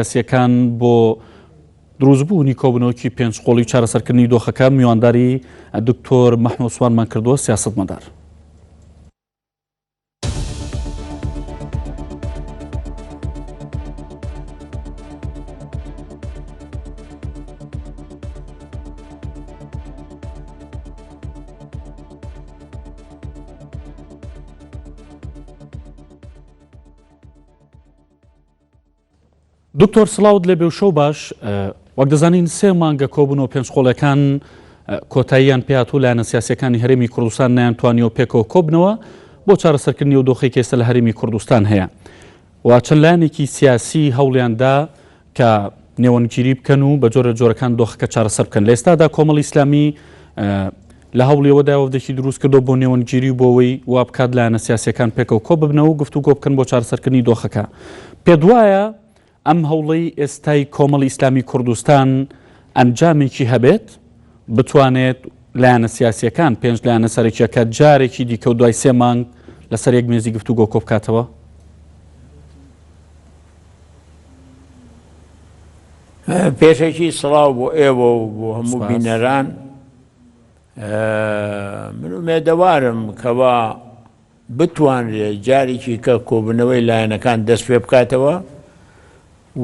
سیاسییەکان بۆ دروستبوونی کۆبوونەوەکی پێنجقۆڵی و چارەسەرکردنی دۆخەکە میوانداری دکتۆر مەحمود سوانمان کردووە سیاسەتمەدار. دکتۆر سڵاوت لێبێ و شەو باش وەک دەزانین سێ مانگە کۆبوونەوە پێنج قۆڵەکان کۆتاییان پێات و لایەنە سیاسەکانی هەرێمی کوردستان نەیانتوانیەوە پێکەوە کۆبنەوە بۆ چارەسەرکردنی و دۆخی کە ئێستا لە هەرێمی کوردستان هەیە و چەند لایەنێکی سیاسی هەوڵیاندا کە نێوەندگیری بکەن و بە جۆرە جۆرەکان دۆخەکە چارەسەر بکەن لە ئێستادا کۆمەڵی ئیسلامی لە هەوڵی ئەوەدایە وەفدێکی دروست کردووە بۆ نێوەندگیری و بۆ ئەوەی وا بکات لایەنە سیاسییەکان پێکەوە کۆ ببنەوە و گفتوگۆ بکەن بۆ چارەسەرکردنی دۆخەکە. پێت وایە ئەم هەوڵەی ئێستای کۆمەڵی ئیسلامی کوردستان ئەنجامێکی هەبێت، بتوانێت لایەنە سیاسییەکان، پێنج لایەنە سەرەکییەکە جارێکی دیکە و دوای سێ مانگ لەسەر یەک مێزی گفتوگۆ کۆ بکاتەوە؟ پێشەکی سڵاو بۆ ئێوە و بۆ هەموو بینەران. من ئومێدەوارم کەوا بتوانرێت جارێکی کە کۆبوونەوەی لایەنەکان دەست پێ بکاتەوە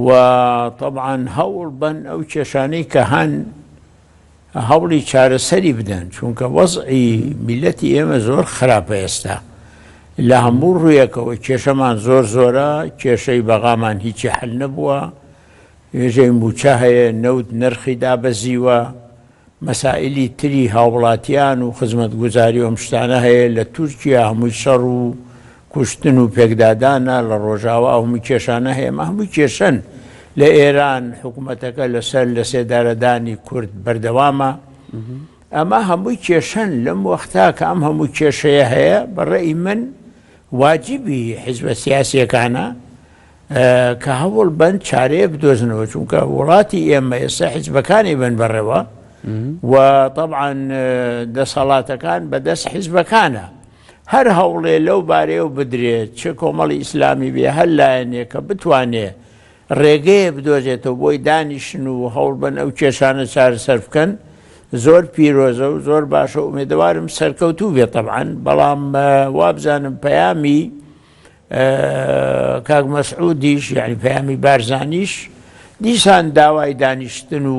و طبعاان هەوڵ بن ئەو کێشانەی کە هەن هەوڵی چارەسەری بدەن چونکە وەزعی میلەتی ئێمە زۆر خراپە ئێستا لە هەموو ڕوویەکەوە کێشەمان زۆر زۆرە کێشەی بەغامان هیچی حل نەبووە ێژەی مووچە هەیە نەوت نرخی دابەزیوە مەسائیلی تری هاوڵاتیان و خزمەتگوزاری و ئەم شتانە هەیە، لە تورکیا هەمووی شەڕ و کوشتن و پێکدادانە، لە ڕۆژاوا ئەو هەموو کێشانە هەیە، ئەمە هەمووی کێشەن، لە ئێران حکومەتەکە لەسەر لەسێدارەدانی کورد بەردەوامە، ئەمە هەمووی کێشەن، لەم وەختا کە ئەم هەموو کێشەیە هەیە، بە ڕەئی من واجبی حیزبە سیاسییەکانە کە هەوڵ بەن چارەیە بدۆزنەوە چونکە وڵاتی ئێمە ئێستا حیزبەکانی بن بەڕێوە و طبعاً دەسەڵاتەکان بەدەست حیزبەکانە هەر هەوڵێ لەو بارەیە و بدرێت چ کۆمەڵی ئیسلامی بێ هەر لایەنێک کە بتوانێ ڕێگەیە بدۆزێتەوە بۆی دانیشن و هەوڵ بن ئەو کێشانە چارەسەر بکەن زۆر پیرۆزە و زۆر باشە ئومێدەوارم سەرکەوتوو بێ طبعاً بەڵام وابزانم پەیامی کاک مەسعودیش یعنی پەیامی بارزانیش دیسان داوای دانیشتن و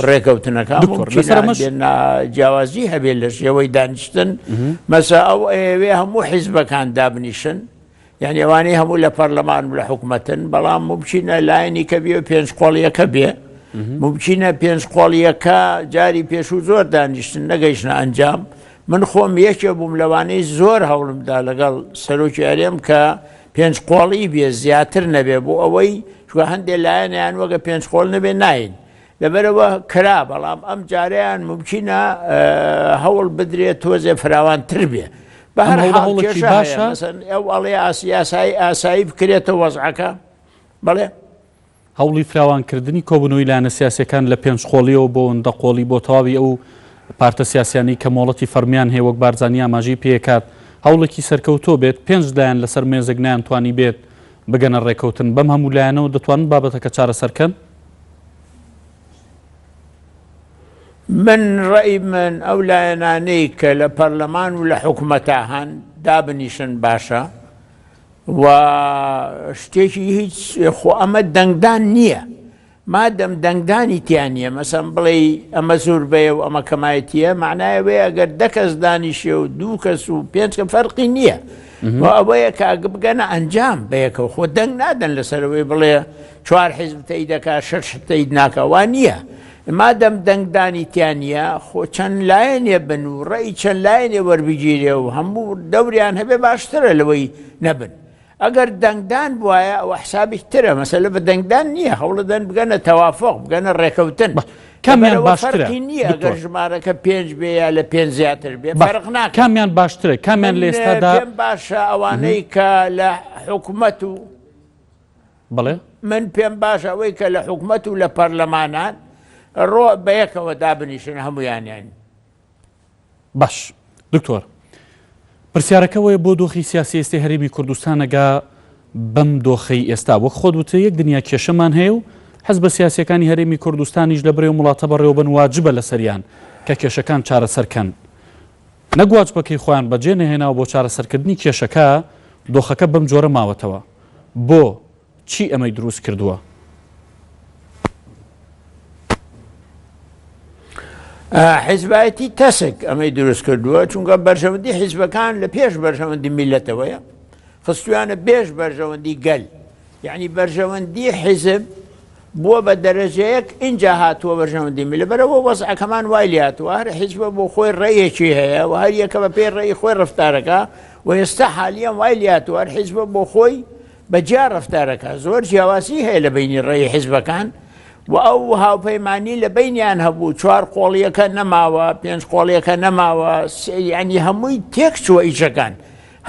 ڕێکەوتنەکە جیاوازی هەبێت لە شێوەی دانیشتن مەسا ئەو ئەوێ هەموو حیزبەکان دابنیشن یعنی ئەوانەی هەموو لە پەرلەمان و لە حکومەتن بەڵام ممکنە لایەنی کە بێ پێنج قۆڵیەکە بێ ممکنە پێنج قۆڵیەکە جاری پێشوو زۆر دانیشتن نەگەیشتە ئەنجام من خۆم یەکێ بووم لەوانەی زۆر هەوڵم دا لەگەڵ سەرۆکی هەرێم کە پێنج قۆڵی بێ زیاتر نەبێ بۆ ئەوەی چوە هەندێ لایەنیان وەگە پێنج قۆڵ نەبێ ناین لەبەرەوە کرا بەڵام ئەم جارەیان ممکنە هەوڵ بدرێت تۆزێ فراوانتر بێ بە هەر هەوڵێکی باشە ئەو ئەڵێ ئاسیاسایی ئاسایی بکرێتە وەزعەکە بەڵێ هەوڵی فراوانکردنی کۆبوونەوەی لایەنە سیاسییەکان لە پێنج قۆڵییەوە بۆ دە قۆڵی بۆ تەواوی ئەو پارتە سیاسیانەی کە مۆڵەتی فەڕمیان هەیە وەک بارزانی ئاماژەی پێکات هەوڵێکی سەرکەوتۆ بێت، پێنج لایەن لەسەر مێزێک نەیانتوانی بێت بگەنە ڕێکەوتن بەم هەموو لایەنەوە دەتوانن بابەتەکە چارەسەر کەن؟ من ڕەئی من ئەو لایەنانەی کە لە پەرلەمان و لە حکومەتا هەن دابنیشن باشە، و شتێکی هیچ خۆ ئەمە دەنگدان نییە مادەم دەنگدانی تیا نییە مەسەن بڵێ ئەمە زوربەیە و ئەمە کەمایەتیە معنای وەیە ئەگەر دە کەس دانیشێ و دوو کەس و پێنج کە فەرقی نییە و ئەوەیە کە بگەنە ئەنجام بەیەکەوە خۆ دەنگ نادەن لەسەرەوەی بڵێ چوار حیزب تەی دەکا شەش تەید ناکا وا نییە مادەم دەنگدانی تیا نییە خۆ چەند لایەنێ بن و ڕێی چەند لایەنێ وەربگیرێ و هەموو دەوریان هەبێ باشترە لەوەی نەبن ئەگەر دەنگدان بواە ئەوە حسابی ترە مەسەلە بە دەنگدان نییە هەوڵدەن بگەنە تەوافق بگەنە ڕێکەوتن کامیان باشترە نییە ئەگەر ژمارەکە پێنج بێ یا لە پێنج زیاتر بێ فەرق ناکات کامیان باشترە کامیان لە ئێستادا پێم باشە ئەوانەی کە لە حکومەت و بەڵێ. من پێم باشە ئەوەی کە لە حکومەت و لە پەرلەمانان ڕۆ بەیەکەوە دابنیشن هەمویانیان. باش دکتۆر پرسیارەکە وەیە بۆ دۆخی سیاسی ئێستەی هەرێمی کوردستان ئەگا بەم دۆخەی ئێستا؟ وەک خۆت وتت یەک دنیا کێشەمان هەیە و حزبە سیاسیەکانی هەرێمی کوردستانیش لە برێ و وڵاتە بەڕێوەبەن واجبە لەسەریان کە کێشەکان چارەسەر کەن. نەک واجبەکەی خۆیان بەجێ نەهێناوە بۆ چارەسەرکردنی کێشەکە، دۆخەکە بەم جۆرە ماوەتەوە. بۆ؟ چی ئەمەی دروست کردووە؟ حیزبایەتی تەسک ئەمەی دروست کردووە چونکە بەرژەوەندی حیزبەکان لە پێش بەرژەوەندی میلەتەوەیە خستویانە بێش بەرژەوەندی گەل یعنی بەرژەوەندی حیزب بووە بە دەرەجەیەک ئینجا هاتووە بەرژەوەندی میللە بەرەوە وەزعەکەمان وای لێهاتووە هەر حیزبە بۆ خۆی ڕێیەکی هەیە و هەر یەکە بە پێی ڕێی خۆی ڕفتارەکە و ئێستا حالیان وای لێهاتووە هەر حیزبە بۆ خۆی بە جیا ڕفتارەکە زۆر جیاوازی هەیە لە بینی ڕێی حیزبەکان و ئەو هاوپەیمانی لە بینیان هەبوو چوار قۆڵیەکە نەماوە پێنج قۆڵیەکە نەماوە ینی هەمووی تێک چووە ئیشەکان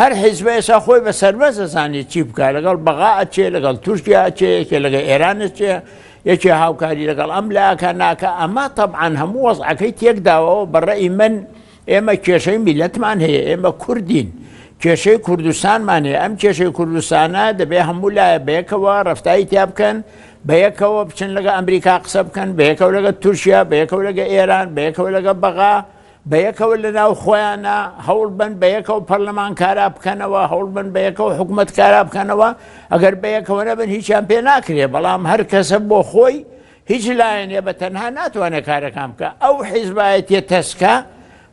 هەر حیزبە ئێستا خۆی بە سەربەست ئەزانێت چی بکا، لەگەڵ بەغا ئەچێ، لەگەڵ تورکیا ئەچێ، یەکێ لەگەڵ ئێران ئەچێ، یەکێ هاوکاری لەگەڵ ئەم لاکە ناکا، ئەمە تەبعەن هەموو وەزعەکەی تێکداوەوە، بە ڕەئی من ئێمە کێشەی میلەتمان هەیە، ئێمە کوردین، کێشەی کوردستانمان هەیە، ئەم کێشەی کوردستانە دەبێ هەموو لایە بەیەکەوە ڕەفتاری تیا بکەن، بەیەکەوە بچن لەگە ئەمریکا قسە بکەن، بەیەکەوە لەگە تورکیا، بەیەکەوە لەگە ئێران، بەیەکەوە لەگە بەغا، بەیەکەوە لەناو خۆیانا هەوڵبەن بەیەکەوە پەرلەمان کارا بکەنەوە، هەوڵبەن بەیەکەوە حکومەت کارا بکەنەوە، ئەگەر بەیەکەوە نەبن هیچیان پێ ناکرێ، بەڵام هەر کەسە بۆ خۆی هیچ لایەنێ بە تەنها ناتوانێت کارەکان بکە. ئەو حیزبایەتیە تەسکە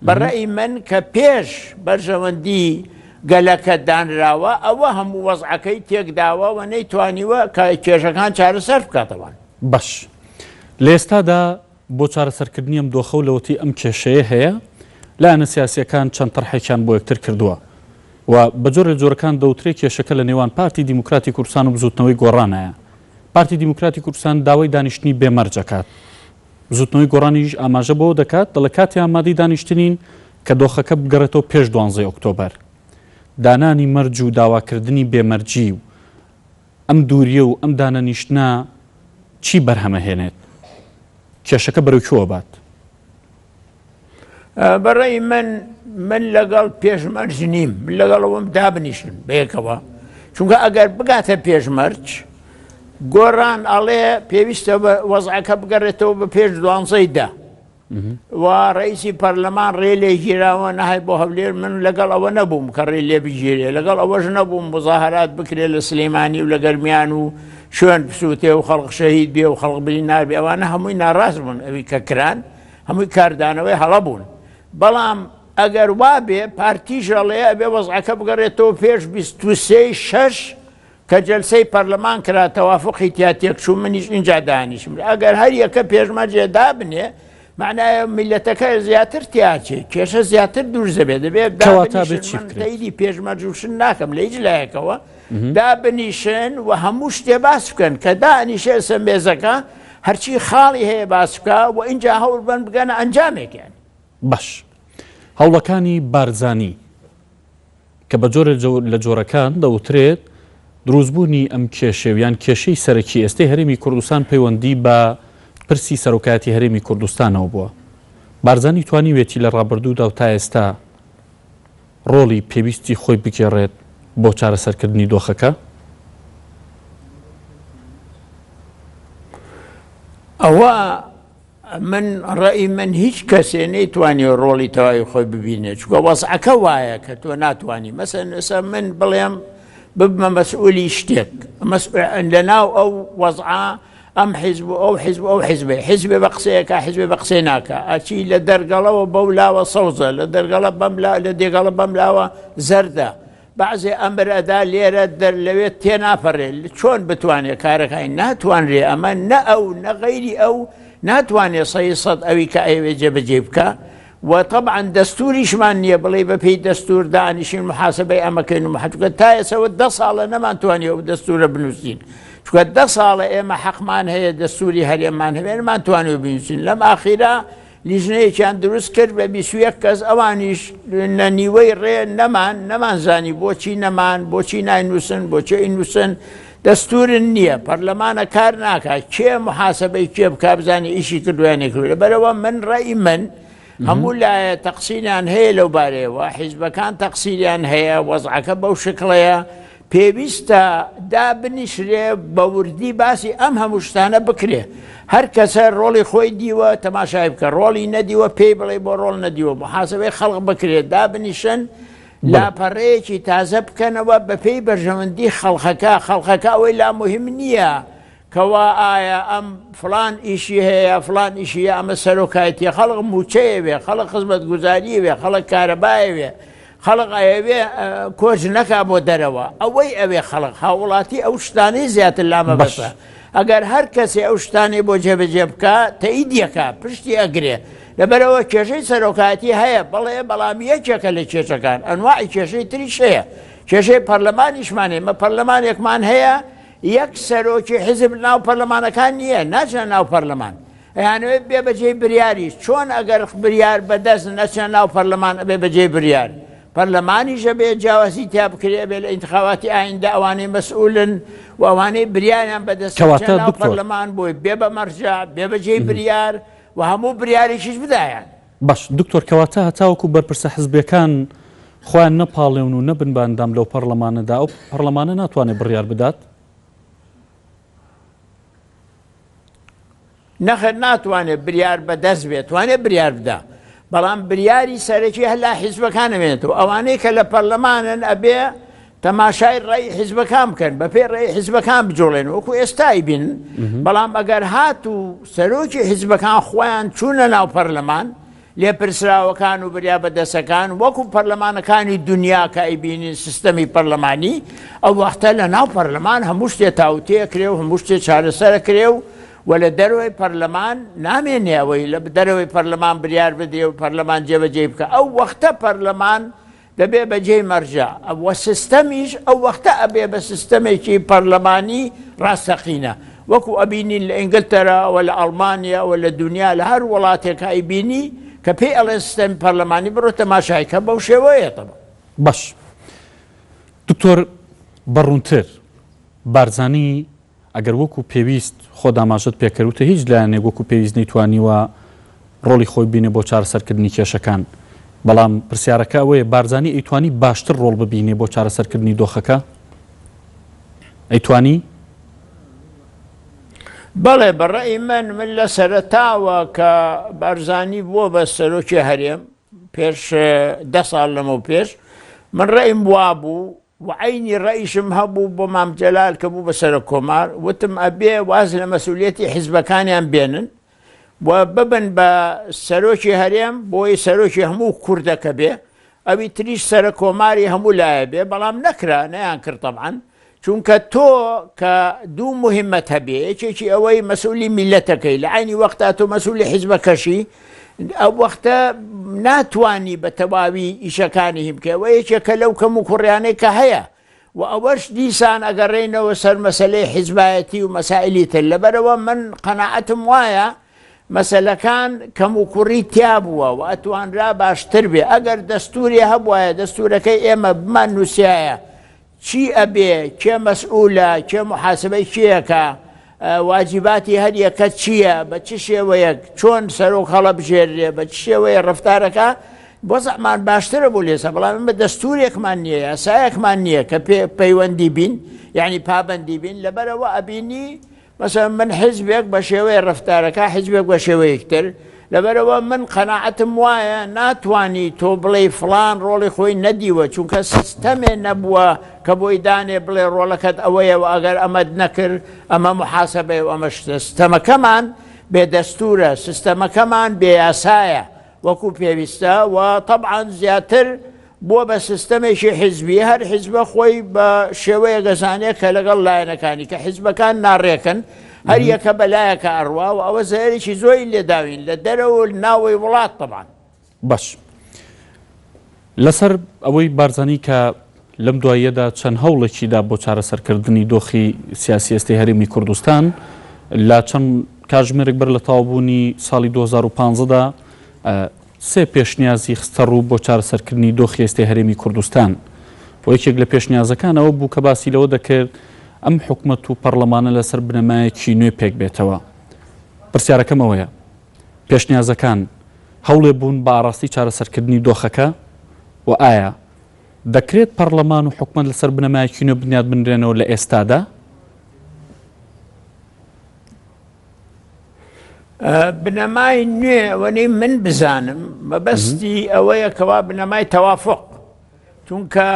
بە ڕەئی من کە پێش بەرژەوەندی گەلەکە دانراوە ئەوە هەموو وەزعەکەی تێکداوە و نەیتوانیوە کە کێشەکان چارەسەر بکاتەوە. باش لە ئێستادا بۆ چارەسەرکردنی ئەم دۆخە و لەوەتەی ئەم کێشەیە هەیە، لایەنە سیاسییەکان چەند تەرحێکیان بۆ یەکتر کردووە و بە جۆرێ لە جۆرەکان دەوترێ کێشەکە لە نێوان پارتی دیموکراتی کوردستان و بزووتنەوەی گۆڕانایە. پارتی دیموکراتی کوردستان داوای دانیشتنی بێ مەرج ئەکات. بزووتنەوەی گۆڕانیش ئاماژە بەوە دەکات، دەڵێ کاتێ ئامادەی دانیشتنین کە دۆخەکە بگەڕێتەوە پێش دوانزەی ئۆکتۆبەر. دانانی مەرج و داواکردنی بێ مەرجی و ئەم دووریە و ئەم دانەنیشتنە چی بەرهەمەهێنێت؟ کێشەکە بەرەو کوێ ئەبات؟ بەڕێی من من لەگەڵ پێشمەرج نیم من لەگەڵ ئەوەم دابنیشن بەیەکەوە چونکە ئەگەر بگاتە پێشمەرج گۆڕان ئەڵێ پێویستە وەزعەکە بگەڕێتەوە بە پێش دوانزەی دە و ڕئیسی پەرلەمان ڕێ لێ گیراوە نەهای بۆ هەولێر من لەگەڵ ئەوە نەبووم کە ڕێ لێ بگیرێ لەگەڵ ئەوەش نەبووم مزاهرات بکرێ لە سلێمانی و لە گەرمیان و شوێن بسووتێ و خەڵق شەهید بێ و خەڵق بریندار بێ ئەوانە هەمووی ناڕاست بوون ئەوی کە کران هەمووی کاردانەوەی هەڵە بوون بەڵام ئەگەر وا بێ پارتیش ئەڵێ ئەبێ وەزعەکە بگەڕێتەوە پێش 23 شەش کە جەلسەی پەرلەمان کرا تەوافقی تیا تێکچوو منیش ئینجا دانیشم ئەگەر هەر یەکە پێشمەرجێ دابنێ معنایە میلەتەکە زیاتر تیاچێ کێشە زیاتر دوور دەبێت دەبێت کەواتە بێت چی بکرێت؟ تەیدی پێشمەرجوشن ناکەم لە هیچ لایەکەوە دابنیشن و هەموو شتێ باس بکەن کە دانیشێ سە مێزەکە هەرچی خاڵی هەیە باس بکە و ئینجا هەوڵ بن بگەنە ئەنجامێکیان باش هەوڵەکانی بارزانی کە بە جۆرێ لە جۆرەکان دەوترێت دروستبوونی ئەم کێشەی و یان کێشەی سەرەکی ئێستەی هەرێمی کوردستان پەیوەندی بە پرسی سەرۆکایەتی هەرێمی کوردستانەوە بووە. بارزانی توانیوێتی لە ڕابردوودا و تا ئێستا ڕۆڵی پێویستی خۆی بگێڕێت بۆ چارەسەرکردنی دۆخەکە؟ ئەوە من ڕەئی من هیچ کەسێ نەیتوانیوە ڕۆڵی تەواوی خۆی ببینێ چونکە وەزعەکە وایە کە تۆ ناتوانی مەسەن ئێستا من بڵێم ببمە مەسئولی شتێک لە ناو ئەو وەزعە ئەم حیزب و ئەو حیزب ئەو حیزبێ حیزبێ بە قسەیەکە حیزبێ بە قسەی ناکە ئەچی لە دەرگەڵەوە بەو لاوە سەوزە لە دەرگەڵە بەم لا لە دێگەڵە بەم لاوە زەردە بەعزێ ئەمر ئەدا لێرە دەر لەوێ تێناپەڕێ چۆن بتوانێ کارەکانی ناتوانرێ ئەمە نە ئەو نە غەیری ئەو ناتوانێ سەی سەد ئەوی کە ئەیەوێ جێبەجێ بکا و طبعا دەستوریشمان نییە بڵێ بە پێی دەستور دانیشین محاسبەی ئەمەکەین و محەتوکە تا ئێسەوە دە ساڵە نەمانتوانی ئەو دەستورە بنووسین چونکە دە ساڵە ئێمە حەقمان هەیە دەستوری هەرێممان هەبێ نەمانتوانی بنووسین لەم ئاخیرا لیژنەیەکیان دروست کرد بە 21 کەس ئەوانیش لە نیوەی ڕێ نەمان نەمانزانی بۆچی نەمان بۆچی ناینووسن بۆچی ئەینووسن دەستورن نییە پەرلەمانە کار ناکا کێ محاسبەی کێ بکا بزانێ ئیشی کردووە یان نەیکردووە لەبەرئەوە من ڕەئی من هەموو لایە تەقسیریان هەیە لەو بارەیەوە حیزبەکان تەقسیریان هەیە وەزعەکە بەو شکڵەیە. پێویستە دابنیشرێ بە وردی باسی ئەم هەموو شتانە بکرێ. هەر کەسە ڕۆڵی خۆی دیوە تەماشای بکە، ڕۆڵی نەدیوە پێی بڵێ بۆ ڕۆڵ نەدیوە، موحاسەبەی خەڵق بکرێ، دابنیشن لاپەڕەیەکی تازە بکەنەوە بەپێی بەرژەوەندی خەڵقەکە، خەڵقەکە ئەوەی لا موهیم نییە کەوا ئایا ئەم فڵان ئیشی هەیە فڵان ئیشی هەیە ئەمە سەرۆکایەتیە خەڵک مووچەیەوێ خەڵک خزمەتگوزاریەوێ خەڵک کارەبایەوێ خەڵک ئەیەوێ کۆچ نەکا بۆ دەرەوە ئەوەی ئەوێ خەڵک هاوڵاتی ئەو شتانەی زیاتر لامە بەسە ئەگەر هەر کەسێ ئەو شتانەی بۆ جێبەجێ بکا تەئیدیەکە پشتی ئەگرێ لەبەرەوە کێشەی سەرۆکایەتی هەیە بەڵێ بەڵام یەکێکە لە کێشەکان ئەنواعی کێشەی تریش هەیە کێشەی پەرلەمانیشمان هەیە مە پەرلەمانێکمان هەیە یەک سەرۆکی حیزب ناو پەرلەمانەکان نییە، ناچنە ناو پەرلەمان. ئەیانەوێت بێ بەجێی بریاریش. چۆن ئەگەر بریار بەدەست نەچنە ناو پەرلەمان ئەبێ بەجێی بریار. پەرلەمانیش ئەبێ جیاوازی تیا بکرێ، ئەبێ لە ئینتخاباتی ئایندە ئەوانەی مەسئولن و ئەوانەی بریاریان بەدەستە بچنە کەواتە ناو دکتۆر. پەرلەمان بۆی بێ بە مەرجەع، بێ بەجێی بریار و هەموو بریارێکیش بدایان. باش دکتۆر کەواتە هەتاوەکو بەرپرسە حزبیەکان خۆیان نەپاڵێون و نەبن بە ئەندام لەو پەڕلەمانەدا ئەو پەڕلەمانە ناتوانێت بڕیار بدات؟ نەخێر ناتوانێت بریار بەدەست بێت توانێت بریار بدا بەڵام بریاری سەرەکی هەر لا حیزبەکان ئەمێنێتەوە ئەوانەی کە لە پەرلەمانن ئەبێ تەماشای ڕێی حیزبەکان بکەن بەپێی ڕێی حیزبەکان بجوڵێن وەکو ئێستای بین بەڵام ئەگەر هات و سەرۆکی حیزبەکان خۆیان چوونە ناو پەرلەمان لێپرسراوەکان و بریا بەدەسەکان وەکو پەرلەمانەکانی دنیا کە ئەیبینین سیستەمی پەرلەمانی ئەو وەختە لە ناو پەرلەمان هەموو شتێ تاوتێ کرێ و هەموو شتێ چارەسەرە کرێ و و لە دەرەوەی پەرلەمان نامێنێ ئەوەی لە دەرەوەی پەرلەمان بریار بدرێ و پەرلەمان جێبەجێی بکە ئەو وەختە پەرلەمان دەبێ بە جێی مەرجەع و سیستەمیش ئەو وەختە ئەبێ بە سیستەمێکی پەرلەمانی ڕاستەقینە وەکو ئەبینین لە ئینگلتەرا و لە ئەڵمانیا و لە دونیا لە هەر وڵاتێک ئەیبینی کە پێی ئەڵێن سیستەمی پەرلەمانی بڕۆ تەماشای کە بەو شێوەیە تەبعەن. باش دکتۆر بە ڕوونتر بارزانی ئەگەر وەکو پێویست خۆت ئاماژەت پێکرد وتت هیچ لایەنێک وەکو پێویست نەیتوانیوە ڕۆڵی خۆی ببینێ بۆ چارەسەرکردنی کێشەکان، بەڵام پرسیارەکە ئەوەیە بارزانی ئەیتوانی باشتر ڕۆڵ ببینێ بۆ چارەسەرکردنی دۆخەکە؟ ئەیتوانی؟ بەڵێ بە ڕەئی من، من لە سەرەتاوە کە بارزانی بووە بە سەرۆکی هەرێم پێش دە ساڵ لەمەو پێش من ڕەئیم وابوو وە عەینی ڕەئیشم هەبوو بۆ مام جەلال کە بوو بە سەرۆک کۆمار وتم ئەبێ واز لە مەسئولیەتی حیزبەکانیان بێنن و ببن بە سەرۆکی هەرێم بۆی سەرۆکی هەموو کوردەکە بێ ئەوی تریش سەرە کۆماری هەموو لایە بێ بەڵام نەکرا نەیان کرد تەبعەن چونکە تۆ کە دوو مهمەت هەبێ یەکێکی ئەوەی مەسئولی میلەتەکەی لە عینی وەختا تۆ مەسئولی حیزبەکەشی ئەو وەختە ناتوانی بە تەواوی ئیشەکانی هی بکەی ئەوە یەکێکە لەو کەم و کوڕیانەی کە هەیە و ئەوەش دیسان ئەگەڕێینەوە سەر مەسەلەی حیزبایەتی و مەسائلی تر لەبەرەوە من قەناعەتم وایە مەسەلەکان کەم و کوڕی تیا بووە و ئەتوانرا باشتر بێ ئەگەر دەستوری هەبوایە دەستورەکەی ئێمە بمان نووسایە چی ئەبێ، کێ مەسئولە، کێ موحاسەبەی کێ ئەکا، واجیباتی هەر یەکە چییە، بە چ شێوەیەک، چۆن سەرۆک هەڵەبژێررێ، بە چ شێوەیە ڕەفتار ئەکا، وەزعمان باشترە بۆ لێسە، بەڵام ئێمە دەستوورێکمان نییە، یاسایەکمان نییە کە پێ پەیوەندی بین، یانی پابەندی بین، لەبەرئەوە ئەبینی مەسەلەن من حیزبێک بە شێوەیە ڕەفتارەکا حیزبێک بە شێوەیەک تر لەبەرئەوە من قەناعەتم وایە ناتوانی تۆ بڵێی فڵان ڕۆڵی خۆی نەدیوە چونکە سیستەمێ نەبووە کە بۆی دانێ بڵێ ڕۆڵەکەت ئەوەیە و ئەگەر ئەمەت نەکرد ئەمە محاسبەیە و ئەمە شتە ستەمەکەمان بێ دەستورە سیستەمەکەمان بێ یاسایە وەکو پێویستە و تەبعەن زیاتر بووە بە سیستەمێکی حیزبی، هەر حیزبە خۆی بە شێوەیەک ئەزانێ کە لەگەڵ لایەنەکانی، کە حیزبەکان ناڕێکن، هەر یەکە بە لایەکە ئەڕوا و ئەوە زەرەرێکی زۆری لێ داوین لە دەرەوە و ناوەی وڵات تەبعەن. باش لەسەر ئەوەی بارزانی کە لەم دواییەدا چەند هەوڵێکی دا بۆ چارەسەرکردنی دۆخی سیاسی ئێستەی هەرێمی کوردستان لە چەند کاتژمێرێک بەر لە تەواوبوونی ساڵی 2015 دا سێ پێشنیازی خستەڕوو بۆ چارەسەرکردنی دۆخی ئێستەی هەرێمی کوردستان و یەکێک لە پێشنیازەکان ئەوە بوو کە باسی لەوە دەکرد ئەم حکومەت و پەڕلەمانە لەسەر بنەمایەکی نوێ پێکبێتەوە. پرسیارەکەم ئەوەیە پێشنیازەکان هەوڵێ بوون بە ئاڕاستەی چارەسەرکردنی دۆخەکە و ئایا. دەکرێت پەڕلەمان و حکومەت لەسەر بنەمایەکی نوێ بنیات بنرێنەوە لە ئێستادا؟ بنەمای نوێ ئەوەنەی من بزانم مەبەستی ئەوەیە کەوا بنەمای تەوافق چونکە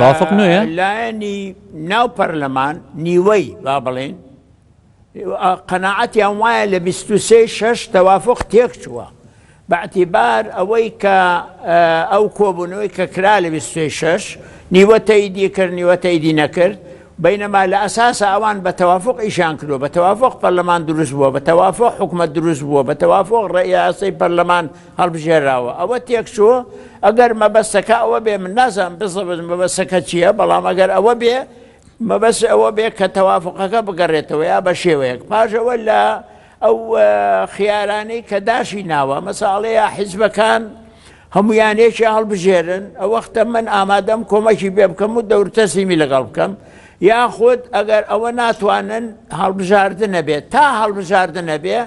توافق نوێیە؟ لایەنی ناو پەرلەمان نیوەی با بڵێن قەناعەتیان وایە لە 23 شەش تەوافق تێک چووە بە اعتیبار ئەوەی کە ئەو کۆبوونەوەی کە کرا لە 23 شەش نیوە تەیدی کرد نیوە تەیدی نەکرد بینەما لە ئەساسە ئەوان بە تەوافق ئیشان کردووە بە تەوافق پەرلەمان دروست بووە بە تەوافق حکومەت دروست بووە بە تەوافق ڕێیاسەی پەرلەمان هەڵبژێراوە ئەوە تێکچوو ئەگەر مەبەستەکە ئەوە بێ من نازانم بزەبت مەبەستەکە چییە بەڵام ئەگەر ئەوە بێ مەبەست ئەوە بێ کە تەوافقەکە بگەڕێتەوە یا بە شێوەیەک پاش ئەوە لە ئەو خیارانەی کە داشی ناوە مەساڵەیە یا حیزبەکان هەمویانێکی هەڵبژێرن ئەو وەختە من ئامادەم کۆمەکی پێ بکەم و دەورتەسیمی لەگەڵ بکەم یاخود ئەگەر ئەوە ناتوانن هەڵبژاردنە بێت تا هەڵبژاردنە بێ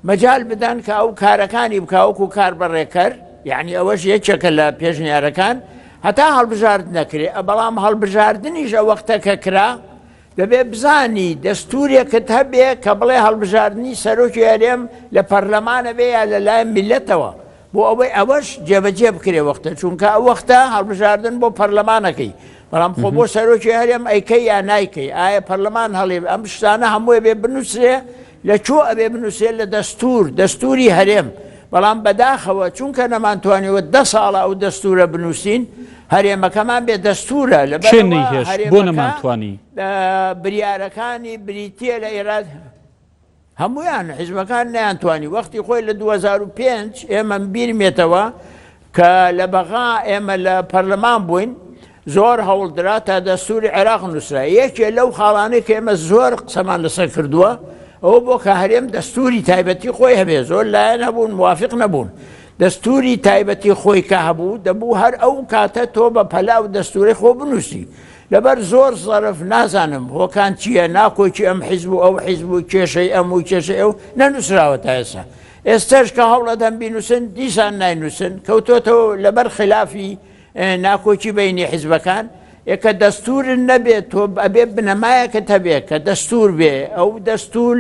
مەجال بدەن کە ئەو کارەکانی بکا وەکو کاربەڕێکەر، یەعنی ئەوەش یەکێکە لە پێشنیارەکان، هەتا هەڵبژاردن نەکرێ، بەڵام هەڵبژاردنیش ئەو وەختە کە کرا دەبێ بزانی دەستورێکت هەبێ کە بڵێ هەڵبژاردنی سەرۆکی هەرێم لە پەرلەمانە بێ یا لە لایەن میللەتەوە بۆ ئەوەی ئەوەش جێبەجێ بکرێ وەختە چونکە ئەو وەختە هەڵبژاردن بۆ پەرلەمانەکەی بەڵام خۆ بۆ سەرۆکی هەرێم ئەیکەی یا نایکەی ئایا پەرلەمان هەڵێ ئەم شتانە هەمووی بێ بنووسرێ لە کوێ ئەبێ بنووسرێ لە دەستوور دەستووری هەرێم بەڵام بەداخەوە چونکە نەمانتوانیوە دە ساڵە ئەو دەستوورە بنووسین هەرێمەکەمان بێ دەستوورە لەبەر کێ نەیهێشت بۆ نەمانتوانی؟ بریارەکانی بریتییە لە ئێراد هەمویان حیزبەکان نەیانتوانی وەختی خۆی لە 2005 ئێمە بیرمێتەوە کە لە بەغا ئێمە لە پەرلەمان بووین زۆر هەوڵدرا تا دەستوری عێراق نووسرا یەکێ لەو خاڵانەی کە ئێمە زۆر قسەمان لەسەر کردووە ئەوە بۆ کە هەرێم دەستوری تایبەتی خۆی هەبێ زۆر لایەن هەبوون موافق نەبوون دەستوری تایبەتی خۆی کە هەبوو دەبوو هەر ئەو کاتە تۆ بە پەلا و دەستوری خۆ بنووسی لەبەر زۆر زەرف نازانم هۆکان چییە ناکۆکی ئەم حیزب و ئەو حیزب و کێشەی ئەم و کێشەی ئەو نەنووسراوە تا ئێستا ئێستاش کە هەوڵەدەن بینووسن دیسان ناینووسن کەوتۆتەوە لەبەر خلافی ناکۆکی بەینی حیزبەکان ئێ کە دەستورت نەبێ تۆ ئەبێ بنەمایەکت هەبێ کە دەستور بێ ئەو دەستور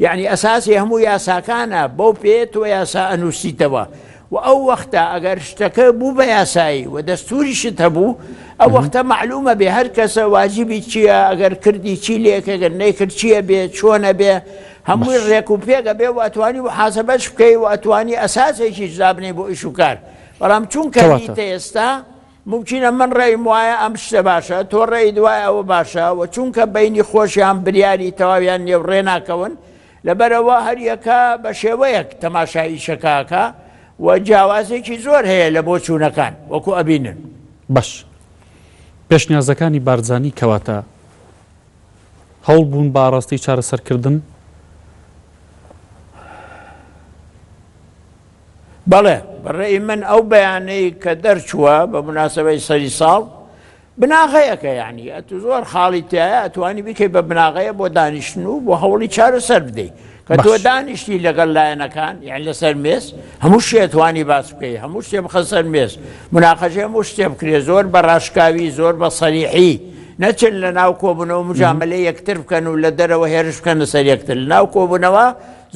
یعنی ئەساسی هەموو یاساکانە بەو پێ تۆ یاسا ئەنووسیتەوە و ئەو وەختە ئەگەر شتەکە بوو بە یاسایی و دەستوریشت هەبوو ئەو وەختە معلومە بێ هەر کەسە واجبی چییە ئەگەر کردی چی لێکە گەر نەیکرد چییە بێ چۆنە بێ هەمووی ڕێک و پێگە بێ و ئەتوانی محاسبەش بکەی و ئەتوانی ئەساسێکیش دابنێی بۆ ئیش و کار بەڵام چونکە نیتە ئێستا مومکینە من ڕێیم وایە ئەم شتە باشە تۆ ڕێیت وایە ئەوە باشە و چونکە بەینی خۆشیان بریاری تەواویان نیە و ڕێ ناکەون لەبەرئەوە هەریەکە بە شێوەیەک تەماشای ئیشەکە ئەکا و جیاوازێکی زۆر هەیە لە بۆچوونەکان وەکو ئەبینن. باش پێشنیازەکانی بارزانی کەواتە هەوڵ بوون بە ئاڕاستەی چارەسەرکردن؟ بەڵێ، بە ڕەئی من ئەو بەیانەی کە دەرچووە بە موناسەبەی سەری ساڵ بناغەیەکە یانی ئەتو زۆر خاڵی تایە ئەتوانی بیکەی بە بناغەیە بۆ دانیشتن و بۆ هەوڵی چارەسەر بدەیت کە تۆ دانیشتی لەگەڵ لایەنەکان یان لەسەر مێز هەموو شتێ توانی باس بکەی هەموو شتێ بخە سەر مێز مناقەشەی هەموو شتێ بکرێ زۆر بە ڕاشکاوی زۆر بە سەریحی نەچن لە ناو کۆبوونەوە مجاملە یەکتر بکەن و لە دەرەوە هێرش بکەنە سەر یەکتر لە ناو کۆبوونەوە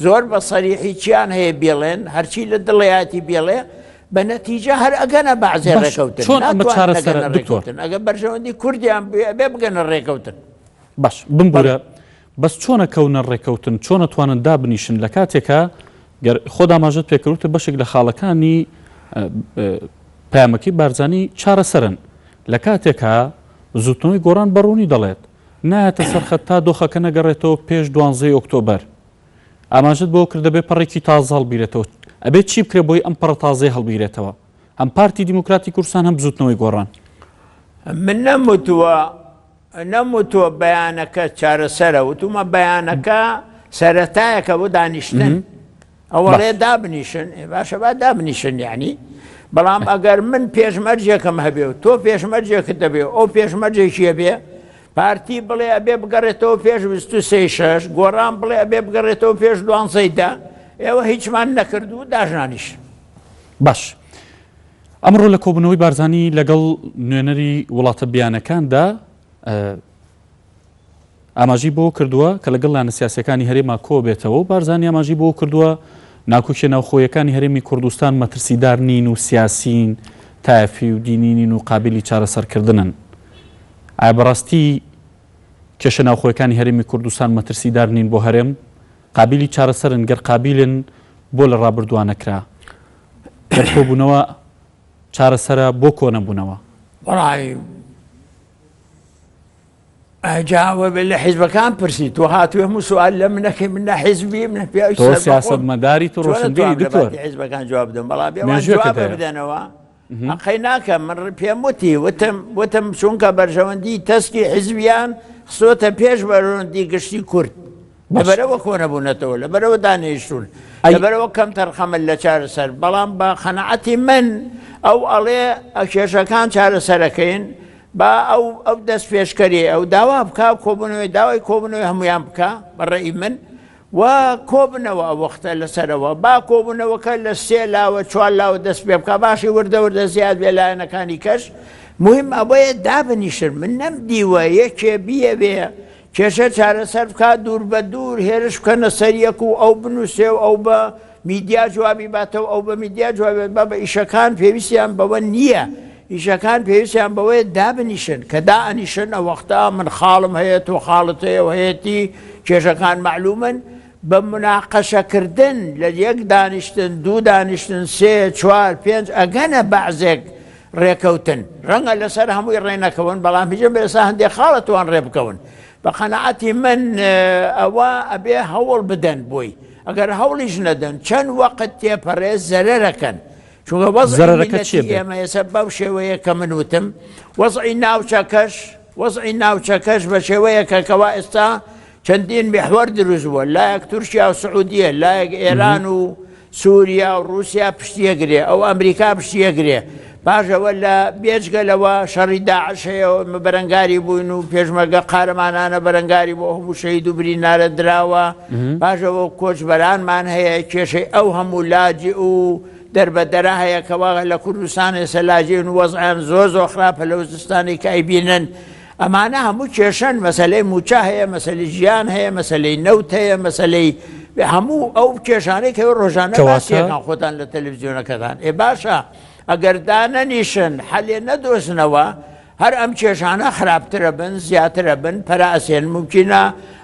زۆر بە سەریحی چیان هەیە بیڵێن هەرچی لە دڵیاتی بێڵێ بە نەتیجە هەر ئەگەنە بەعزێ ڕێکەوتن چۆن ئەمە چارەسەرە دکتۆر ئەگە بەرژەوەندی کوردیان بێ بگەنە ڕێکەوتن باش بمبورە بەس چۆن ئەکەونە ڕێکەوتن چۆن ئەتوانن دابنیشن لە کاتێکا گەر خۆت ئاماژەت پێکردوتە بەشێک لە خاڵەکانی پەیامەکەی بارزانی چارەسەرن لە کاتێکا بزوتنەوەی گۆڕان بەڕوونی دەڵێت نایەتە سەر خەت تا دۆخەکە نەگەڕێتەوە پێش دوانزەی ئۆکتۆبەر ئاماژەت بەوە کرد دەبێ پەڕێکی تازە هەڵبیرێتەوە ئەبێت چی بکرێت بۆی ئەم پەڕە تازەی هەڵبیرێتەوە هەم پارتی دیموکراتی کوردستان هەم بزوتنەوەی گۆڕان من نەموتووە نەموتووە بەیانەکە چارەسەرە، وتومە بەیانەکە سەرەتایەکە بۆ دانیشتن. ئەوەڵێ دابنیشن، باشە با دابنیشن یعنی. بەڵام ئەگەر من پێشمەرجێکم هەبێ و تۆ پێشمەرجێکت دەبێ و ئەو پێشمەرجێکی هەبێ، پارتی بڵێ ئەبێ بگەڕێتەوە پێش 23 شەش، گۆڕان بڵێ ئەبێ بگەڕێتەوە پێش دوانزەی دە، ئێوە هیچمان نەکرد و داشنانیشن. باش. ئەمڕۆ لە کۆبوونەوەی بارزانی لەگەڵ نوێنەری وڵاتە بیانەکاندا ئاماژەی بەوە کردووە کە لەگەڵ لایەنە سیاسییەکانی هەرێما کۆبێتەوە و بارزانی ئاماژەی بەوە کردووە ناکۆکیە ناوخۆیەکانی هەرێمی کوردستان مەترسیدار نین و سیاسین، تایەفی و دینی نین و قابیلی چارەسەرکردنن. ئایا بەڕاستی کێشە ناوخۆیەکانی هەرێمی کوردستان مەترسیدار نین بۆ هەرێم؟ قابیلی چارەسەرن؟ گەر قابیلن بۆ لە ڕابردووا نەکرا؟ گەر کۆبوونەوە چارەسەرە بۆ کۆنەبوونەوە؟ وەڵای ئەجا ئەوە بێ لە حیزبەکان پرسی تۆ هاتووی هەموو سوال لە منەکەی من نە حیزبیم نە پیاوی تۆ سەربەخۆم. سیاسەتمەداری تو چۆن ڕۆشنبیری ئەتوانم لە دکتۆر باتی حیزبەکان جواب بدەم بەڵام بێ ئەوان مێژوویەکت جواب هەیە. بدەنەوە ئەقەی ناکەم من پێم وتی وتم وتم چونکە بەرژەوەندی تەسکی حیزبیان خستۆتە پێش بەرژەوەندی گشتی کورد باش. لەبەرەوە کۆنەبوونەتەوە لەبەرەوە دانیشتون ئەی لەبەرەوە کەم تەرخەمن لە چارەسەر بەڵام بە قەناعەتی من ئەو ئەڵێ کێشەکان چارەسەرەکەین با ئەو ئەو دەست پێشکەری ئەو داوا بکا کۆبوونەوەی داوای کۆبوونەوەی هەمویان بکا بە ڕێی من و کۆبنەوە ئەو وەختە لەسەرەوە با کۆبوونەوەکە لە سێ لاوە چوار لاوە دەست پێ بکا باشی وردە وردە زیاد بێ لایەنەکانی کەش مهم ئەوەیە دابنیشن من نەمدیوە یەکێ بیەوێ کێشە چارەسەر بکات دوور بە دوور هێرش بکەنە سەر یەک و ئەو بنووسێ و ئەو بە میدیا جوابی باتەوە ئەو بە میدیا جوابی بابە ئیشەکان پێویستیان بەوە نییە ئیشەکان پێویستیان بەوەیە دابنیشن کە دائەنیشن ئەو وەختە من خاڵم هەیە تۆ خاڵت هەیە و هەیەتی کێشەکان مەعلومن بە مناقەشەکردن لە یەک دانیشتن دوو دانیشتن سێ چوار پێنج ئەگەنە بەعزێک ڕێکەوتن ڕەنگە لەسەر هەمووی ڕێنەکەون بەڵام هیچ بەسا هەندێک خاڵە توان ڕێ بکەون بە قەناعەتی من ئەوە ئەبێ هەوڵ بدەن بۆی ئەگەر هەوڵیش نەدەن چەند وەقت تێپەڕێ زەرەرەکەن چونکە وەزعی زەرەرەکە میللەتی چییە بێ؟ ئێمە ئێستا بەو شێوەیە کە من وتم وەزعی ناوچەکەش وەزعی ناوچەکەش بە شێوەیەکە کەوا ئێستا چەندین میحوەر دروست بووە لایەک تورکیا و سعودیە لایەک ئێران و سووریا و رووسیا پشتیەگرێ ئەو ئەمریکا پشتیەگرێ پاش ئەوە لە بێجگە لەوە شەڕی داعش هەیە و ئێمە بەرەنگاری بووین و پێشمەرگە قارەمانانە بەرەنگاری بۆ هەموو شەهید و برینارە دراوە پاش ئەوە کۆچبەرانمان هەیە کێشەی ئەو هەموو لاجئ و دەربەدەرە هەیە کەوا لە کوردستان ئێستا لاجئن و وەزعیان زۆر زۆر خراپە لەو زستانەی کە ئەیبینن ئەمانە هەموو کێشەن مەسەلەی مووچە هەیە مەسەلەی ژیان هەیە مەسەلەی نەوت هەیە مەسەلەی هەموو ئەو کێشانەی کە ڕۆژانە باسیەکان خۆتان لە تەلەڤزیۆنەکەتان ئێ باشە ئەگەر دانەنیشن حەلێ نەدۆزنەوە هەر ئەم کێشانە خراپترە بن زیاترە بن پەرە ئەسێن مومکینە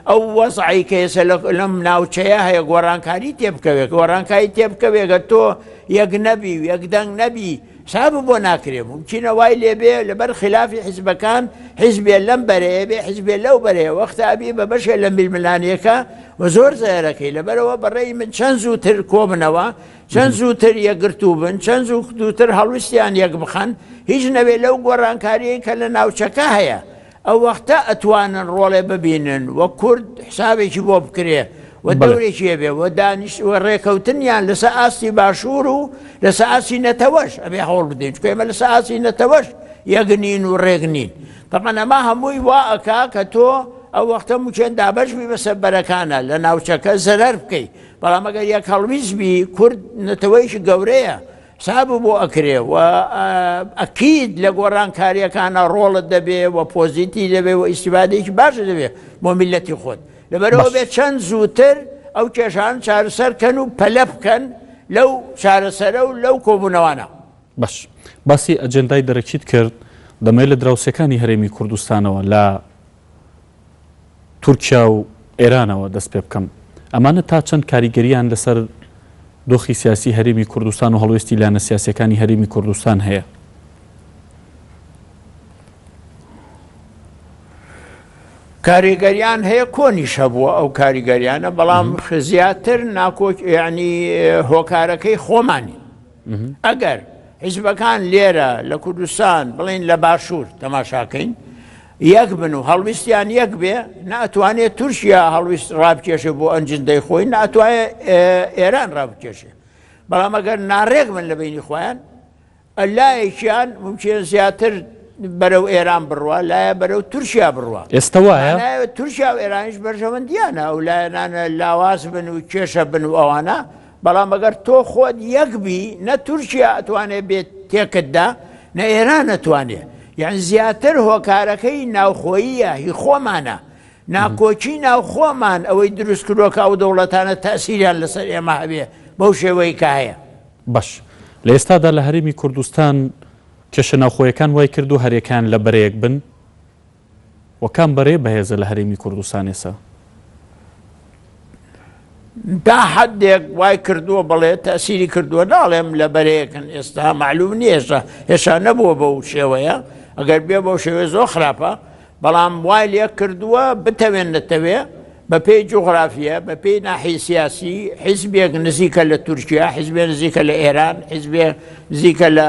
ئەو وەزعی کە ئێستا لەم ناوچەیە هەیە گۆڕانکاری تێبکەوێت گۆڕانکاری تێبکەوێت گەر تۆ یەک نەبی و یەک دەنگ نەبی حساب بۆ ناکرێ مومکینە وای لێبێ لەبەر خلافی حیزبەکان حیزبێ لەم بەرەیە بێ حیزبێ لەو بەرەیە وەختە ئەبی بە بەشێ لە ململانێکە و زۆر زەرەکەی لەبەرەوە بەڕێی من چەند زووتر کۆبنەوە چەند زووتر یەکگرتوو بن، چەند زووتر هەڵویستیان یەک بخەن، هیچ نەبێ لەو گۆڕانکارییەی کە لە ناوچەکە هەیە، ئەو وەختە ئەتوانن ڕۆڵێ ببینن و کورد حسابێکی بۆ بکرێ و دەورێکی هەبێ و دانیشت و ڕێکەوتنیان لەسەر ئاستی باشوور و لەسەر ئاستی نەتەوەش ئەبێ هەوڵ بدەین، چونکە ئێمە لەسەر ئاستی نەتەوەش یەک نین و ڕێک نین. تەبعەن ئەمە هەمووی وا ئەکا کە تۆ ئەو وەختە موچێن دابەش بی بەسەر بەرەکانە لە ناوچەکە زەرەر بکەی. بەڵام ئەگەر یەک هەڵویست بی کورد نەتەوەیەکی گەورەیە حساب بۆ ئەکرێ و ئەکید لە گۆڕانکاریەکانە ڕۆڵت دەبێ و پۆزیتی دەبێ و ئیسیبادێکی باش دەبێ بۆ میلەتی خۆت لەبەرەوە بێت چەند زووتر ئەو کێشان چارەسەر کەن و پەلە بکەن لەو چارەسەرە و لەو کۆبوونەوانە. باش باسی ئەجێندای دەرەکیت کرد دەمەوێت لە دراوسێکانی هەرێمی کوردستانەوە لە تورکیا و ئێرانەوە دەست پێ بکەم. ئەمانە تا چەند کاریگەرییان لەسەر دۆخی سیاسی هەرێمی کوردستان و هەڵوێستی لایەنە سیاسییەکانی هەرێمی کوردستان هەیە؟ کاریگەریان هەیە کۆنیش هەبووە ئەو کاریگەریانە بەڵام زیاتر ناکۆک یعنی هۆکارەکەی خۆمانی ئەگەر حیزبەکان لێرە لە کوردستان بڵین لە باشوور تەماشاکەین یەک بن و هەڵویستیان یەک بێ ناتوانێت تورکیا هەڵویست ڕابکێشێ بۆ ئەنجندەی خۆی ناتوانێت ئێران ڕابکێشێ بەڵام ئەگەر ناڕێک بن لە بینی خۆیان لایەکیان ممکن زیاتر بەرەو ئێران بڕوا لایە بەرەو تورکیا بڕوا ئێستا وایە تورکیا و ئێرانیش بەرژەوەندیانە ئەو لایەنانە لاواز بن و کێشە بن و ئەوانە بەڵام ئەگەر تۆ خۆت یەک بی نە تورکیا ئەتوانێ بێت. تێکت دا، نە ئێران ئەتوانێ. یەعنی زیاتر هۆکارەکەی ناوخۆییە، هی خۆمانە. ناکۆکی ناوخۆمان ئەوەی دروست کردووە کە ئەو دەوڵەتانە تەئسیریان لەسەر ئێمە هەبێ بەو شێوەی کە هەیە. باش لە ئێستادا لە هەرێمی کوردستان کێشە ناوخۆیەکان وای کردووە هەرێکان لە بەرەیەک بن؟ و کام بەرەیە بەهێزە لە هەرێمی کوردستان ئێستا؟ تا حدێک وای کردووە بەڵێ تەسیری کردووە ناڵێم لە بەرەیەکن ئێستا معلوم نییە ئێستا هێشتا نەبووە بەو شێوەیە ئەگەر بێ بەو شێوەیە زۆر خراپە بەڵام وای لێ کردووە بتەوێن نەتەوێ بەپێی جوغرافیە، بەپێی ناحیەی سیاسی، حیزبێک نزیکە لە تورکیا، حیزبێ نزیکە لە ئێران، حیزبێ نزیکە لە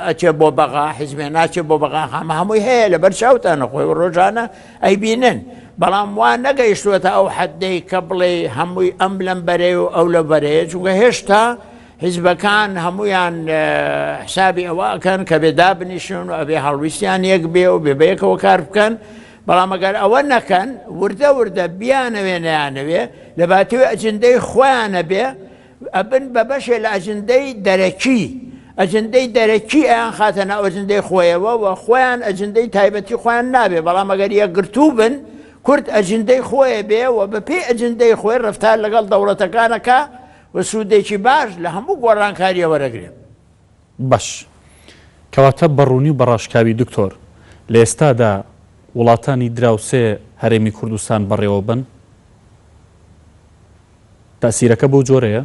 ئەچێ بۆ بەغا، حیزبێ ناچێ بۆ بەغا، هەمە هەمووی هەیە لەبەر چاوتانە خۆی و ڕۆژانە ئەیبینن. بەڵام وا نەگەیشتووەتە ئەو حەدەی کە بڵێ هەمووی ئەم لەم بەرەیە و ئەو لەو بەرەیە، چونکە هێشتا حیزبەکان هەموویان حسابی ئەوە ئەکەن کە بێ دابنیشن و ئەبێ هەڵویستیان یەک بێ و بێ بەیەکەوە کار بکەن. بەڵام ئەگەر ئەوە نەکەن وردە وردە بیانەوێ نەیانەوێ لە باتیوی ئەجندەی خۆیان نەبێ ئەبن بە بەشێ لە ئەجندەی دەرەکی ئەجندەی دەرەکی ئەیان خاتە ناو ئەجندەی خۆیەوە و خۆیان ئەجندەی تایبەتی خۆیان نابێ بەڵام ئەگەر یەکگرتوو بن کورد ئەجندەی خۆیە بێ و بەپێی ئەجندەی خۆی ڕەفتار لەگەڵ دەوڵەتەکانەکە و سوودێکی باش لە هەموو گۆڕانکاریە وەرەگرێ. باش. کەواتە بە ڕوونی و بە ڕاشکاوی دکتۆر، لە ئێستادا وڵاتانی دراوسێ هەرێمی کوردستان بەڕێوە بەن؟ تەئسیرەکە بەو جۆرەیە؟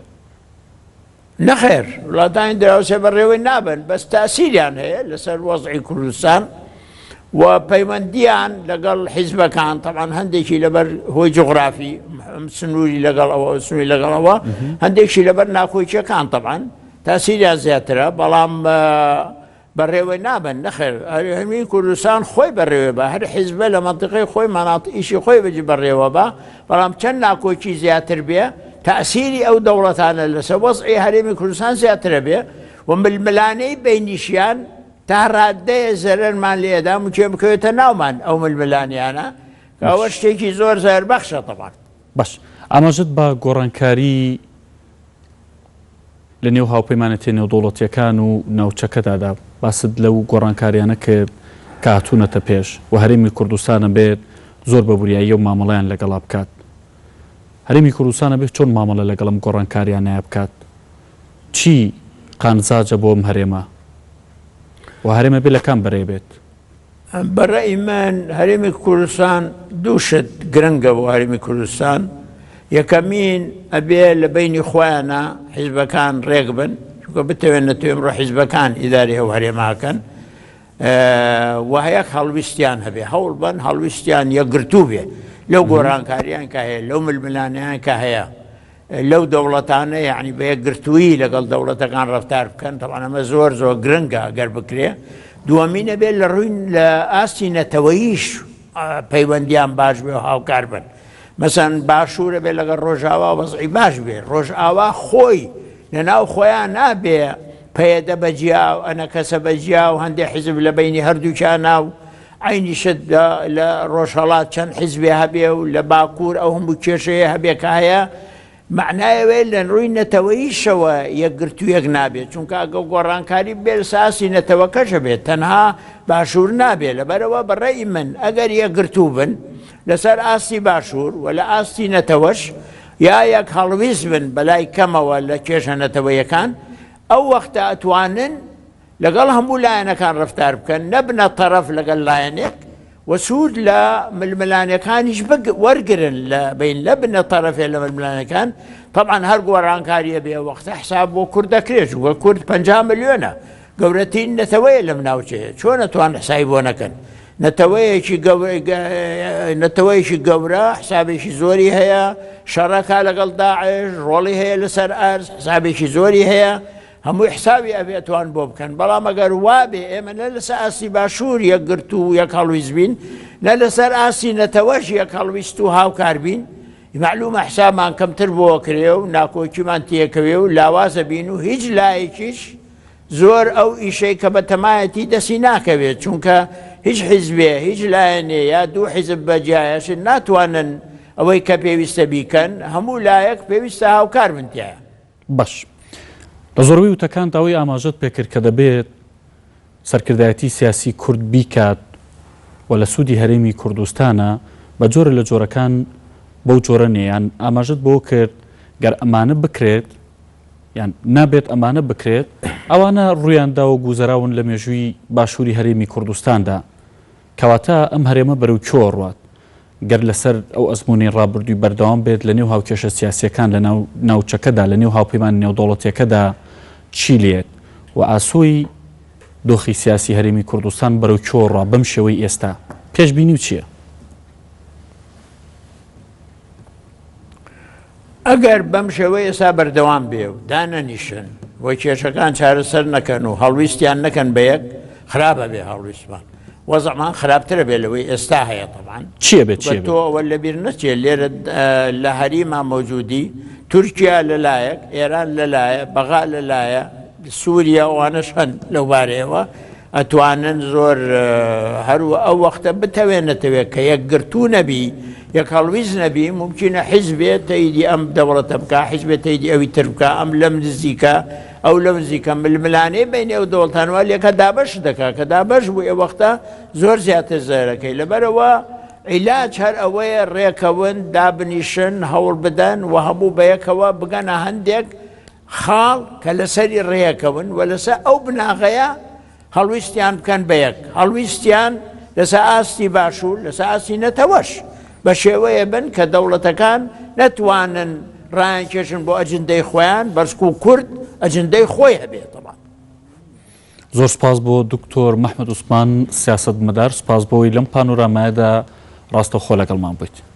نەخێر، وڵاتانی دراوسێ بەڕێوەی نابەن، بەس تەئسیریان هەیە لەسەر وەزعی کوردستان و پەیوەندییان لەگەڵ حیزبەکان، تەبعەن هەندێکی لەبەر هۆی جوغرافی، سنووری لەگەڵ ئەوە، سنووری لەگەڵ ئەوە، هەندێکی لەبەر ناکۆکییەکان تەبعەن. تاسیریان زیاترە بەڵام بەڕێوەی نابن نەخێر هەرێمی کوردستان خۆی بەڕێوە بە هەر حیزبە لە منطقەی خۆی مەنات ئیشی خۆی بەجی بەڕێوە بە بەڵام چەند ناکۆکی زیاتر بێ تاسیری ئەو دەوڵەتانە لەسەر وەزعی هەرێمی کوردستان زیاترە بێ و ململانێی بینیشیان تا ڕادەیە زەرەرمان لێدا مکێ بکەوێتە ناومان ئەو ململانیانە ئەوە شتێکی زۆر زەربەخشە تەبان باش ئاماژت بە گۆڕانکاری لە نێو هاوپەیمانێتیە نێودەوڵەتیەکان و ناوچەکەدا دا باست لەو گۆڕانکاریانە کرد کە هاتوونەتە پێش و هەرێمی کوردستان ئەبێت زۆر بە وریاییەوە مامەڵەیان لەگەڵا بکات. هەرێمی کوردستان ئەبێت چۆن مامەڵە لەگەڵ ئەم گۆڕانکاریانەیا بکات؟ چی قانزاجە بۆ ئەم هەرێمە و هەرێم ئەبێت لە کام بەرەیە بێت؟ بە ڕەئی من هەرێمی کوردستان دوو شت گرنگە بۆ هەرێمی کوردستان یەکەمین ئەبێ لە بینی خۆیانە حیزبەکان ڕێک بن چونکە بتەوێن نەتوێن ئەمڕۆ حیزبەکان ئیداری ئەو هەرێماکەن و یەک هەڵویستیان هەبێ هەوڵ بن هەڵویستیان یەکگرتوو بێ لەو گۆڕانکاریان کە هەیە لەو ململانیان کە هەیە لەو دەوڵەتانە یەعنی بە یەکگرتوویی لەگەڵ دەوڵەتەکان ڕەفتار بکەن تەبعەن ئەمە زۆر زۆر گرنگە گەر بکرێ دووەمین ئەبێت لە ڕووی لە ئاستی نەتەوەییش پەیوەندیان باش بێ و هاوکار بن مەسەن باشوورە بێ لەگەڵ ڕۆژاوا وەزعی باش بێ ڕۆژئاوا خۆی لە ناو خۆیان نابێ پەیەدە بەجیا و ئەنەکەسە بەجیا و هەندێک حیزب لە بینی هەردووکیانە و عەینی شت لە ڕۆژهەڵات چەند حیزبێ هەبێ و لە باکوور ئەو هەموو کێشەیە هەبێ کە هەیە، مەعنای ئەوەیە لە ڕووی نەتەوەییشەوە یەکگرتوویەک نابێت، چونکە ئەگەر گۆڕانکاری بێ لەسەر ئاستی نەتەوەکەش ئەبێت، تەنها باشوور نابێ، لەبەرئەوە بە ڕەئی من ئەگەر یەکگرتوو بن لەسەر ئاستی باشوور و لە ئاستی نەتەوەش یا یەک هەڵویست بن بەلای کەمەوە لە کێشە نەتەوەیەکان ئەو وەختە ئەتوانن لەگەڵ هەموو لایەنەکان ڕەفتار بکەن، نەبنە تەڕەف لەگەڵ لایەنێک و سوود لە ململانێکانیش وەرگرن لە بین نەبنە تەڕەفێ لە ململانێکان، تەبعەن هەر گۆڕانکاریە بێ وەختە حساب بۆ کورد دەکرێت، چونکە کورد 50 ملیۆنە گەورەترین نەتەوەیە لەم ناوچەیە، چۆن ئەتوان حسابی بۆ نەکەن؟ نەتەوەیەکی نەتەوەیەکی گەورە حسابێکی زۆری هەیە، شەڕەکە لەگەڵ داعش ڕۆڵی هەیە لەسەر ئەرز حسابێکی زۆری هەیە، هەمووی حسابی ئەبێ ئەتوان بۆ بکەن بەڵام ئەگەر وابێ ئێمە نە لەسەر ئاستی باشوور یەکگرتوو و یەک هەڵویست بین نە لەسەر ئاستی نەتەوەش یەک هەڵویست و هاوکار بین مەعلومە حسابمان کەمتر بۆ کرێ و ناکۆکیمان تێکەوێ و لاوازە بین و هیچ لایەکیش زۆر ئەو ئیشەی کە بە تەمایەتی دەستی ناکەوێت چونکە هیچ حیزبێ هیچ لایەنێ یا دوو حیزب بەجیایەش ناتوانن ئەوەی کە پێویستە بیکەن هەموو لایەک پێویستە هاوکار بن تیایا. باش. لە زۆربەی وتەکانت ئەوەی ئاماژەت پێکرد کە دەبێت. سەرکردایەتی سیاسی کورد بیکات و لە سوودی هەرێمی کوردستانە بە جۆرە لە جۆرەکان بەو جۆرە نیە یان ئاماژەت بەوە کرد گەر ئەمانە بکرێت یان نابێت ئەمانە بکرێت ئەوانە ڕوویان داوە گوزەراون لە مێژووی باشووری هەرێمی کوردستاندا کەواتە ئەم هەرێمە بەرەو کوێ ڕوات گەر لەسەر ئەو ئەزموونەی ڕابردووی بەردەوام بێت لە نێو هاوکێشە سیاسییەکان لە ناو ناوچەکەدا، لە نێو هاوپەیمانە نێودەوڵەتییەکەدا چی لێت و ئاسۆی دۆخی سیاسی هەرێمی کوردستان بەرەو کوێ ڕوا بەم شێوەی ئێستا پێشبینیو چییە؟ ئەگەر بەم شێوەی ئێستا بەردەوام بێ و دانەنیشن و کێشەکان چارەسەر نەکەن و هەڵویستیان نەکەن بە یەک خراپە بێ هەڵویستمان وەزعمان خراپترە بێ لەوەی ئێستا هەیە تەبان چیە بێت چیە تۆ ئەوە لەبیر نەچێت لێرە لە هەریما مەوجودی تورکیا لەلایەک ئێران لەلایە بەغا لەلایە سووریا ئەوانەش هەن لەو بارەیەوە ئەتوانن زۆر هەر ئەو وەختە بتەوێ نەتەوێ کە یەکگرتوو نەبی یەک هەڵویست نەبی مومکینە حیزبێ تەیدی ئەم دەوڵەتە بکا حیزبێ تەیدی ئەوی تر بکا ئەم لەم نزیکە ئەو لەم نزیکە ململانێ بینی ئەو دەوڵەتان وا لێکە دابەش دەکا کە دابەش بوو ئێ وەختە زۆر زیاتر زەرەکەی لەبەرەوە عیلاج هەر ئەوەیە ڕێکەون دابنیشن هەوڵ بدەن و هەموو بەیەکەوە بگەنە هەندێک خاڵ کە لەسەری ڕێکەون و لەسەر ئەو بناغەیە هەڵویستیان بکەن بە یەک، هەڵویستیان لەسەر ئاستی باشوور، لەسەر ئاستی نەتەوەش بە شێوەیە بن کە دەوڵەتەکان نەتوانن ڕایانکێشن بۆ ئەجندەی خۆیان، بەڵکو کورد ئەجندەی خۆی هەبێت. زۆر سوپاس بۆ دکتۆر مەحمەد عوسمان سیاسەتمەدار، سوپاس بۆی لەم پانۆرامایەدا ڕاستەوخۆ لەگەڵمان بوویت.